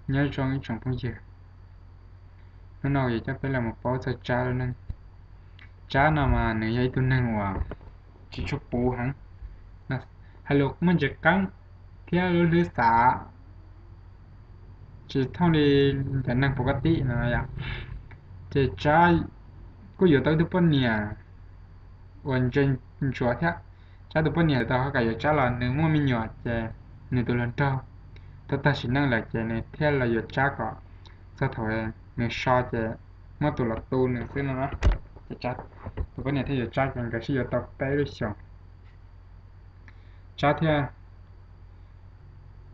Nyob zoo ib tsoom phooj ywg, hnub no yuav coj peb los mus paub txog Tsab lub neej. Tsab no mas nws yog ib tug neeg uas tsis tshua puv heev. Hais lus muaj ntsis qeeb thiab lub hlwb xav tsis thooj li cov neeg pov ka tib no yom. Ces Tsab kuj yuav tau ib tug poj niam uas ntse ntsuav thiab. Tsab tus poj niam tau ho kam yuav Tsab los nws muaj me nyuam ces nws tus hluas nraug tau tag sim neej lawm ces nws thiaj los yuav Tsab kom txog thaum nws so ces muab tus los tu nws xwb no na. Ces Tsab tus poj niam thiaj yuav Tsab ces nkawd sib yuav tau peb lub xyoos. Tsab thiaj,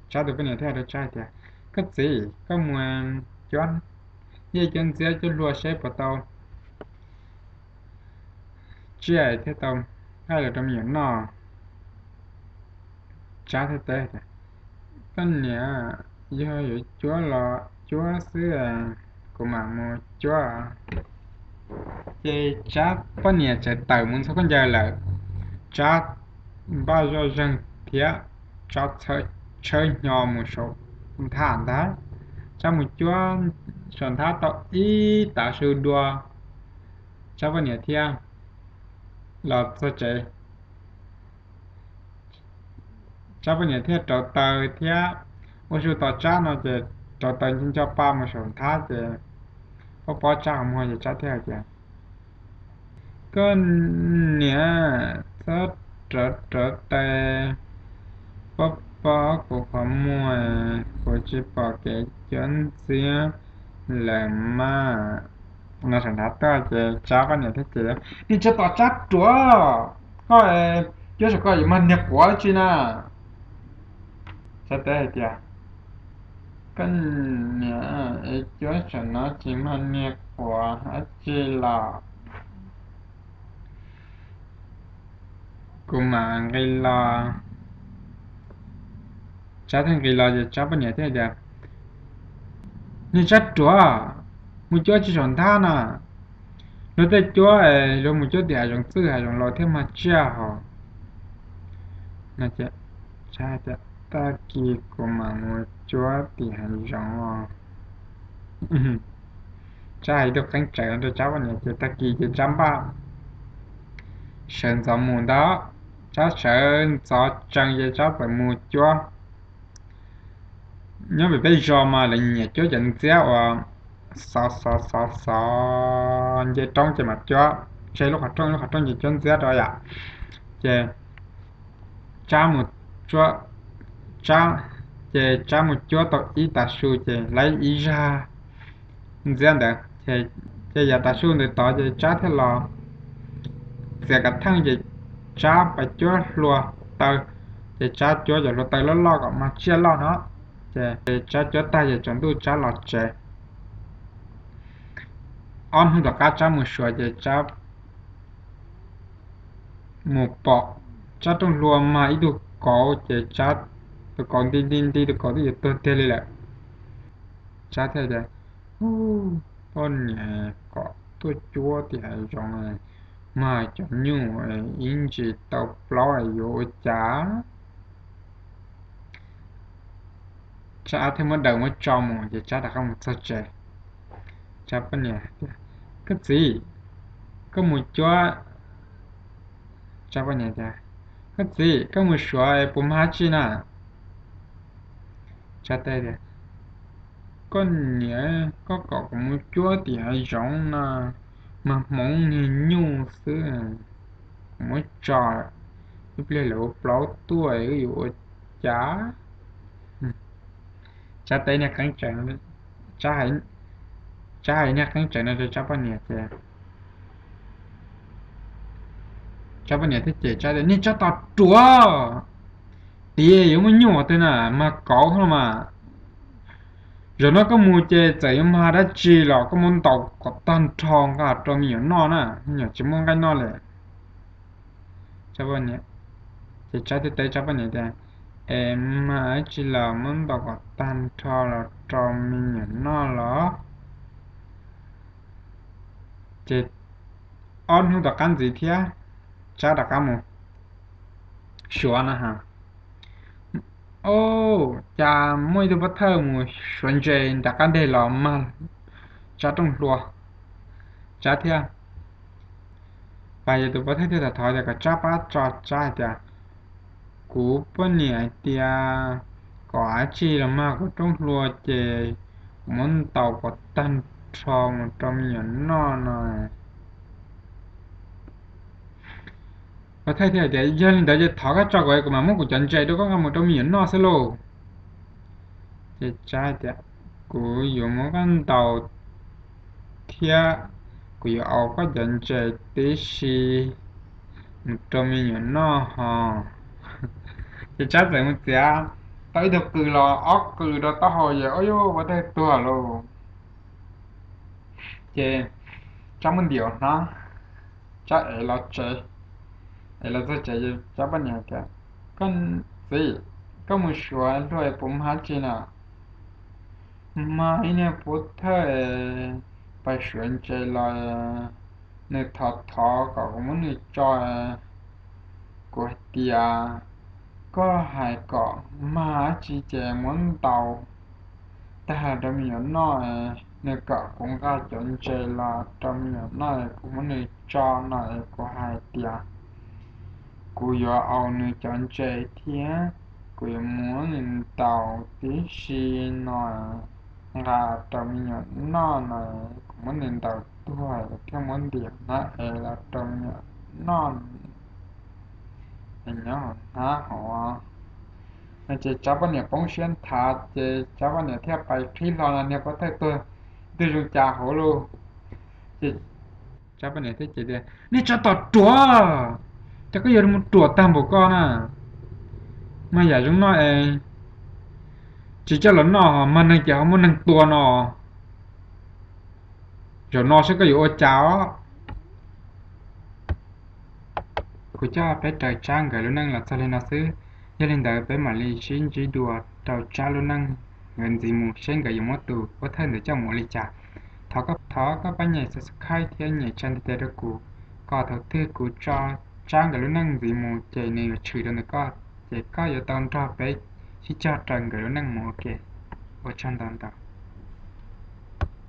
Tsab tus poj niam thiaj hais rau Tsab hais tias, koj txiv, koj mus cuab yej cuab ntxiab cuab hlua seb puas tau tsiaj thiaj tau nqaij los rau me nyuam noj. Tsab thiaj teb tias, koj niam, yog yuav cuab los cuab xwb, kuv mam mus cuab. Ces Tsab poj niam txawm tawm mus ntxhua khaub ncaws lawm. Tsab npaj zoj zeeg thiab Tsab tshawb hnyo mus saum nthab ntag. Tsab mus cuab saum nthab tau ib tav su dua, Tsab poj niam thiaj los txog tsev. Tsab poj niam thiaj rauv taws thiab ua su tos Tsab no ces rauv taws nco nco pa mus saum nthab ces pob pob Tsab qhov muag ces Tsab thiaj hais tias, koj niam, txhob rauv rauv taws pob pob kuv qhov muag, kuv tsis pom kev cuab ntxiab lawm mas. No saum nthab tuaj ces Tsab poj niam thiaj tias, nej tso tom Tsab ruam, koj cuab saum ko yuav mag niag quav tsi na. Tsab teb hais tias, koj niam, es cuab saum no tsis mag niag quav dab tsi los kuv mam nqis los. Tsab thiaj nqis los ces Tsab poj niam thiaj tias, niag Tsab ruam, mus cuab tsis saum nthab na, luag tej cuab es luag mus cuab tim hav zoov txwj hav zoov laus thiaj mag tsiaj hos. Tag kis kuv mam mus cuab tim hav zoov os. Tsab hais ib tug qeeb tsawv no rau Tsab poj niam ces tag kis ces Tsab npaj sawv ntxov mus ntag. Tsab sawv ntxov tsees ces Tsab txawm mus cuab. Nyob pem peb zos mas lawv nyiam cuab cov ntxiab uas xov xov xov xov nce roob ces mas cuab, tseg lub qhov rooj lub qhov rooj ces cuab ntxiab rau yom. Ces Tsab mus, Tsab, ces Tsab mus cuab tau ib tav su ces lawv ib zaj ntxiab ntawd ces yav tav su ntawd tod ces Tsab thiaj los txiav kav theej ces Tsab pais cuab hlua taw, ces Tsab cuab cov hlua taw loj loj kom mag tsiaj loj no. Ces Tsab cuab tag ces tsaus ntuj Tsab los tsev. Ob hnub tom qab Tsab mus suav ces Tsab mus pom Tsab rooj hlua mag ib tug kauv ces Tsab, tus kauv nti nti nti tus kauv twb yuav tuag tiag li lawm. Tsab thiaj tias, poj niam kom tuaj cuab tim hav zoov, mag cov nyuj ib ntsis tau plaub yuav ua cas? Tsab thiaj muab daws muab tso mus ces Tsab rov qab mus txog tsev. Tsab poj niam tias, koj txiv, koj mus cuab, Tsab poj niam tias, koj txiv, koj mus suav puas mag dab tsi na? Tsab teb tias, koj niam, koj kom kuv mus cuab tim hav zoov no, mag hmoov niag nyuj xwb, kuv muab tso, ib pliag lawv ua plaub tuaj wb yuav ua cas? Tsab teb niag qeeb tseem, Tsab hais niag qeeb tseem no rau Tsab poj niam ces Tsab poj niam thiaj cem Tsab tias, niag Tsab tos ruam, tias yuav muaj nyuj twg na, mag kauv no mas. Zaum no koj mus ces txawm yuav mag dab tsi los koj muab ntaus kom tag nrho nqa rau me nyuam noj na, me nyuam tsis muaj nqaij noj li. Tsab poj niam, ces Tsab thiaj teb Tsab poj niam tias, es mag dab tsi los muab ntaus kom tag nrho los rau me nyuam noj los. Ces ob hnub tom qab ntxiv thiab, Tsab rov qab mus suav na ha. Au, cas muaj ib tug pov thawj mus suav ntses nram qab deg los mag Tsab rooj hlua. Tsab thiaj pais, ces tus pov thawj thiaj thov tias kom Tsab pab tso Tsab hais tias, kuv poj niam hais tias kom dab tsi los mag kuv rooj hlua ces kuv muab ntaus kom tag nrho mus rau me nyuam noj no. Pov thawj thiaj tias, yog li ntawd ces thov koj tso kuv, kuv mam muab kuv cov ntses rau koj nqa mus rau me nyuam noj xwb lauj. Ces Tsab tias, kuv yuav muab koj ntaus thiab kuv yuav aus koj cov ntses tib si mus rau me nyuam noj ho. Ces Tsab txawm mus txiav tau ib tug qws los ob qws rau taub hau ces, ua yuj, pov thawj tuag lauj. Ces Tsab muab ntim hnab, Tsab ev los tsev. Ev los txog tsev ces Tsab poj niam tias, koj txiv, koj mus suav hlua es puas mag dab tsi na? Mag ib niag pov thawj pais suav ntses los, nws thov thov kom kuv muab nws tso. Kuv hais tias, koj hais kom mag dab tsi ces muab ntaus tag rau me nyuam noj. Nws kom kuv nqa cov ntses los rau me nyuam noj es kuv muab nws tso no es kuv hais tias kuv yuav aus nws cov ntses thiab kuv yuav muab nws ntaus tib si no nqa rau me nyuam noj no. Kuv muab nws ntaus tuag thiab muab ntim hnab ev los rau me nyuam noj. Nyob hauv hnab hauv no ces Tsab poj niam poob siab nthav ces Tsab poj niam thiaj pais qhib hlo no niag pov thawj tuag tus zoo cas hauv lauj. Ces Tsab poj niam thiaj tias, nej tsov tom ruam, cas koj yuav mus ruam tag npaum koj na? Mag yam zoo noj es tsis coj los noj, mag neeg ces ho muaj neeg tua no. Zaum no saib koj yuav ua cas os. Kuv coj peb raws Tsab nkawd lub neej los txog li no xwb. Yog li ntawd peb mam li sib ntsib dua rau Tsab lub neej nkawd ntxiv mus seb nkawd yuav muab tus pov thawj ntawd coj mus ua li cas. Thov koj pab nyem subscribe thiab nyem tsa ntiv tes rau kuv, kom thaum twg kuv tso Tsab nkawd lub neej ntxiv mus ces nws yuav tshwm rau ntawm koj, ces koj yuav tau nrog peb sib cog raws nkawd lub neej mus ua ke. Ua tsaug ntau ntau.